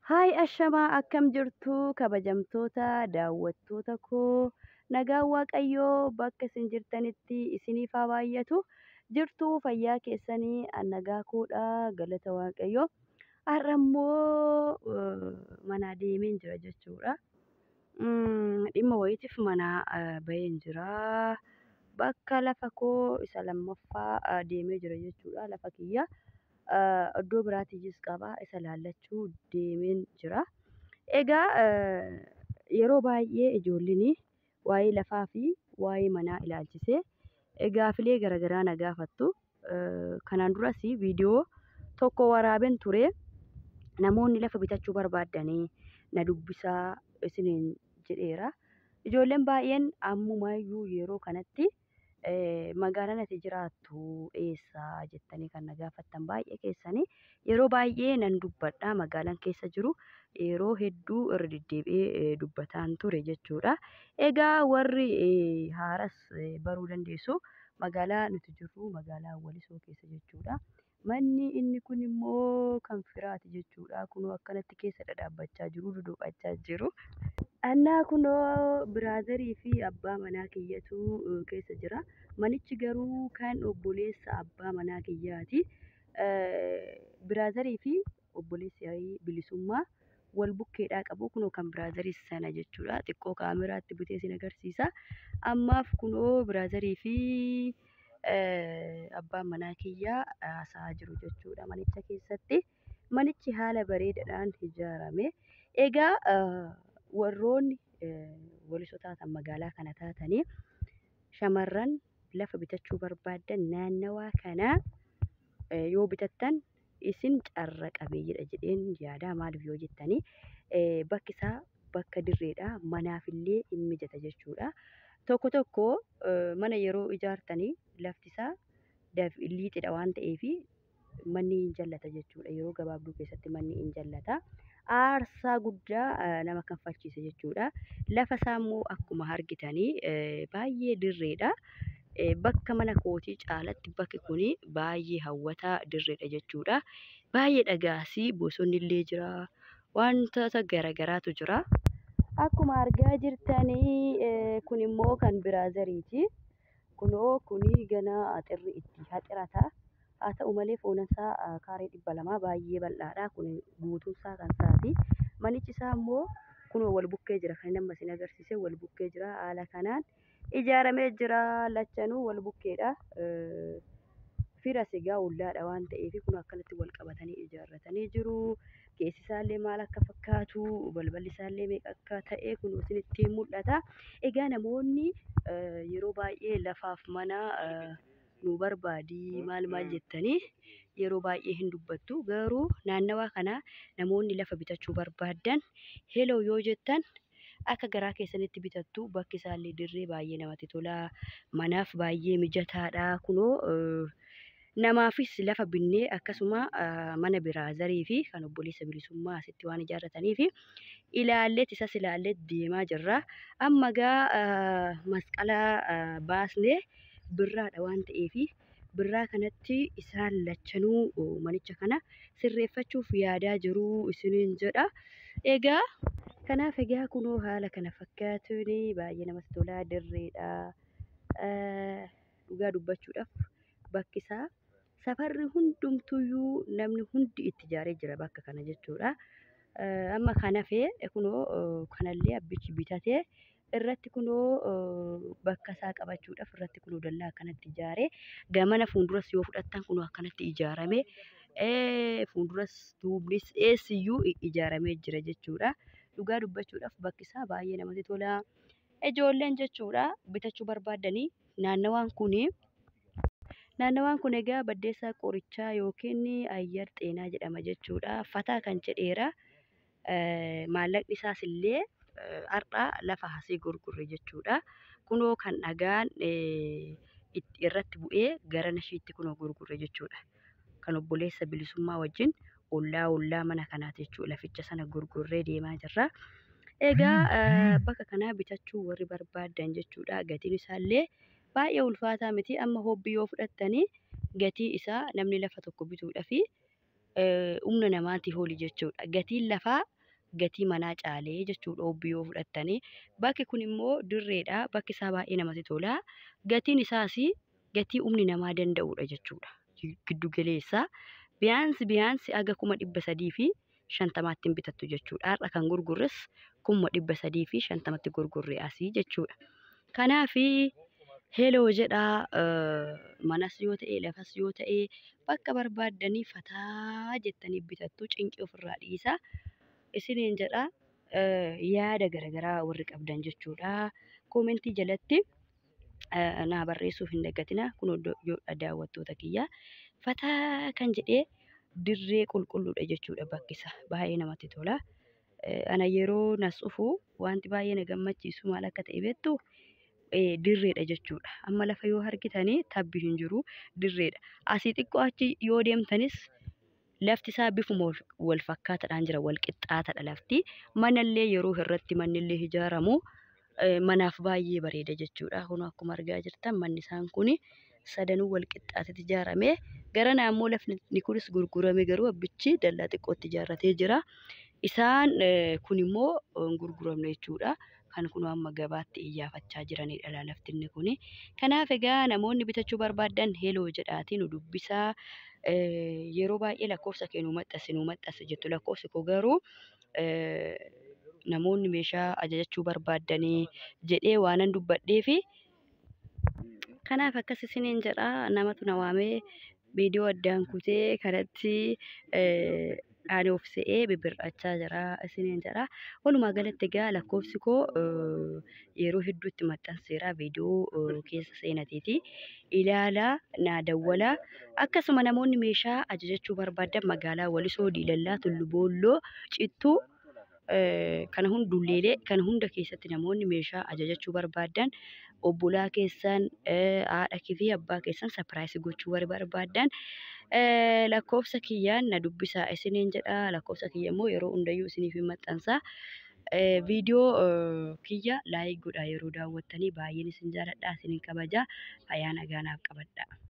Haay ashamaa akkam jirtu kabajamtoota daawwattoota koo, nagaan Waaqayyoo bakka isin jirtanitti isiniif haa baay'atu. Jirtuu fayyaa keessanii? An nagaa koodha, galata Waaqayyoo. Har'a immoo manaa deemeen jira jechuudha. Dhimma wayiitiif manaa baheen jira. Bakka lafa koo isa lammaffaa deemee jira jechuudha, lafa kiyya. Iddoo biraatiyyis qaba, isa laallachuu deemeen jira. Egaa yeroo baay'ee ijoolleen waa'ee lafaa fi waa'ee manaa ilaalchisee gaafilee garaagaraa na gaafattu. Kanaan duras viidiyoo tokko waraabeen ture. Namoonni lafa bitachuu barbaaddanii na dubbisaa isiniin jedheera. Ijoolleen baay'een ammumayyuu yeroo kanatti magaalaan ati jiraattu eessa jettanii kan na gaafattan baay'ee keessanii yeroo baay'ee nan dubbadha. Magaalaan keessa jiru yeroo hedduu irra deddeebi'ee dubbataan ture jechuudha. Egaa warri haaras baruu dandeessu, magaalaa nuti jirru magaalaa Walisoo keessa jechuudha. Manni inni kun immoo kan firaati jechuudha. Kunoo akkanatti keessa dhadhaabbachaa jiru, duduuqachaa jiru. Annaa kunoo biraazarii fi abbaa manaa kiyyatu keessa jira. Manichi garuu kan obboleessa abbaa manaa kiyyaati. Biraazarii fi obboleessi bilisummaa wal bukkeedhaa qabu. Kunoo kan biraazarii sana jechuudha. Xiqqoo kaameraatti butee isin agarsiisa. Ammaaf kunoo biraazarii fi abbaan manaa kiyyaa haasa'aa jiru jechuudha manicha keessatti. Manichi haala bareedaadhaan ijaarame. Egaa warroonni Walisoo taatan, magaalaa kana taatanii shamarran lafa bitachuu barbaaddan, naannawaa kanaa yoo bitattan isin carra qabeeyyiidha jedheen yaada. Maaliif yoo jettanii, bakki isaa bakka dirreedha, manaafillee hin mijata jechuudha. Tokko tokko mana yeroo ijaartanii lafti isaa liixidha waan ta'eef manni hin jallata jechuudha. Yeroo gabaabduu keessatti manni hin jallata. Aarsaa guddaa nama kanfalchiisa jechuudha. Lafa isaa immoo akkuma argitanii baay'ee dirreedha. Bakka mana kootii caalatti bakki kun baay'ee hawwataa dirreedha jechuudha. Baay'ee dhagaasii, bosonni illee jira. Wantoota garaagaraatu jira. Akkuma argaa jirtanii kun immoo kan biraazariiti. Kunoo kuni gana axirri itti haxirata. Haa ta'u malee foonansaa kaaree 200 baay'ee bal'aadha. Kun guutuunsaa kan isaati. Manichi isaa immoo kunoo wal bukkee jira. Kan nama isin agarsiise wal bukkee jira. Haala kanaan ijaaramee jira. Lachanuu wal bukkeedha. Firas egaa ollaadha waan ta'eef kun akkanatti wal qabatanii ijaarratanii jiru. Keessi isaallee maal akka fakkaatu, balballi isaallee meeqa akka ta'e kun isinitti mul'ata. Egaa namoonni yeroo baay'ee lafaaf mana nu barbaadi maal maal jettanii yeroo baay'ee hin dubbattu. Garuu naannawaa kana namoonni lafa bitachuu barbaaddan heloo yoo jettan akka garaa keessanitti bitattu. Bakki isaallee dirree baay'ee namatti tola. Manaaf baay'ee mijataadha. Kunoo namaafis lafa binnee akkasuma mana biraazarii fi kan obboleessa bilisummaa asitti waan ijaarrataniif ilaalleet isas ilaalleet deemaa jirra. Amma gaa masqala baasnee birraadha waan ta'eef birraa kanatti isaan lachanuu manicha kana sirreeffachuuf yaadaa jiru isiniin jedha. Egaa kanaaf egaa kunoo haala kana fakkaatuun baay'ee namatti tola, dirreedha. Dhugaa dubbachuudhaaf bakki isaa safarri hundumtuyyuu namni hundi itti ijaaree jira bakka kana jechuudha. Amma kan hafee kunoo kanallee abbichi bitatee irratti kunoo bakka isaa qabachuudhaaf irratti kunoo dallaa akkanatti ijaaree, gamana fuulduras yoo fudhattan kunoo akkanatti ijaarame, fuulduras duubnis eessiyyuu ijaaramee jira jechuudha. Dhugaa dubbachuudhaaf bakki isaa baay'ee namatti tola. Ijoolleen jechuudha bitachuu barbaaddanii naannawaan kuni. Naannawaan kun egaa Baddeessaa Qorichaa yookiin Ayyar Xeenaa jedhama jechuudha. Fataa kan jedheera. Maallaqni isaas illee har'a lafa asii gurgurre jechuudha. Kunoo kan dhagaan irratti bu'ee gara nashiitti kunoo gurgurre jechuudha. Kan obboleessa bilisummaa wajjin ollaa ollaa mana kanaati jechuudha. Laficha sana gurgurree deemaa jirra. Egaa bakka kanaa bitachuu warri barbaaddan jechuudha. Gatiin isaallee baay'ee ulfaataa miti. Amma hobbii yoo fudhattanii gatii isaa namni lafa tokko bituudhaaf humna namaatii oli jechuudha. Gatiin lafaa Gatii manaa caalee jechuudha oobbii yoo fudhattanii. Bakki kun immoo dirreedha. Bakki isaa baay'ee namatti tola. Gatiin isaas gatii humni namaa danda'udha jechuudha. Giddu galeessa. Biyaansi biyaansi haga 350,000tti hin bitattu jechuudha. Har'a kan gurgurres 350,000tti gurgurre asii jechuudha. Kanaaf heloo jedhaa, manas yoo ta'e lafas yoo ta'e bakka barbaaddanii fataa jettanii bitattu, cinqii ofirraa dhiisaa isiniin jedha. Yaada garaagaraa warri qabdan jechuudha. Koomentii jalatti naa barreessuuf hin dagatina. Kun daawwattoota kiyya. Fataa kan jedhee dirree qulqulluudha jechuudha bakki isaa. Baay'ee namatti tola. Ana yeroo nas dhufu wanti baay'ee na gammachiisu maal akka ta'e beektuu? Dirreedha jechuudha. Amma lafa yoo argitanii tabbi hin jiru, dirreedha. Asii xiqqoo achi yoo deemtanis lafti isaa bifuma wal fakkaataadhaan jira, wal qixxaataadha lafti. Manallee yeroo irratti mannillee ijaaramu manaaf baay'ee bareeda jechuudha. Kun akkuma argaa jirtan manni isaan kun sadanuu wal qixxaatetti ijaarame. Gara naammoo lafni kunis gurgurame, garuu abbichi dallaa xiqqootti ijaarratee jira. Isaan kun immoo hin gurguramne jechuudha. Kan kun amma gabaatti iyyaafachaa jiranidha lafti inni kuni. Kanaaf egaa namoonni bitachuu barbaadan heloo jedhaatii nu dubbisaa. Yeroo baay'ee lakkoofsa kee nuu maxxansi nuu maxxansi jettu, lakkoofsi koo garuu namoonni meeshaa ajajachuu barbaaddanii jedhee waanan dubbadheefi. Kanaaf akkas isiniin jedha, namatu na waamee viidiyoo addaan kutee kanatti ani of se'ee bibir'achaa jira isiniin jedha. Walumaa galatti egaa lakkoofsi koo yeroo hedduutti maxxanseera viidiyoo keessa seenateeti. Ilaalaa, naa dawwalaa. Akkasuma namoonni meeshaa ajajachuu barbaadan magaalaa Walisoo, Diilallaa, Tullu Boolloo, Cittuu kana hundulleelee kana hunda keessatti namoonni meeshaa ajajachuu barbaadan, obbolaa keessan, haadha fi abbaa keessan sapiraayisii gochuu warri barbaadan lakkoofsa kiyyaan na dubbisaa isiniin jedha. Lakkoofsa kiyya immoo yeroo hundayyuu isiniif hin maxxansa. Viidiyoo kiyya laayik godhaa yeroo daawwattanii. Baay'een isin jaaladha, isinin kabaja. Fayyaa nagaa naaf qabadha.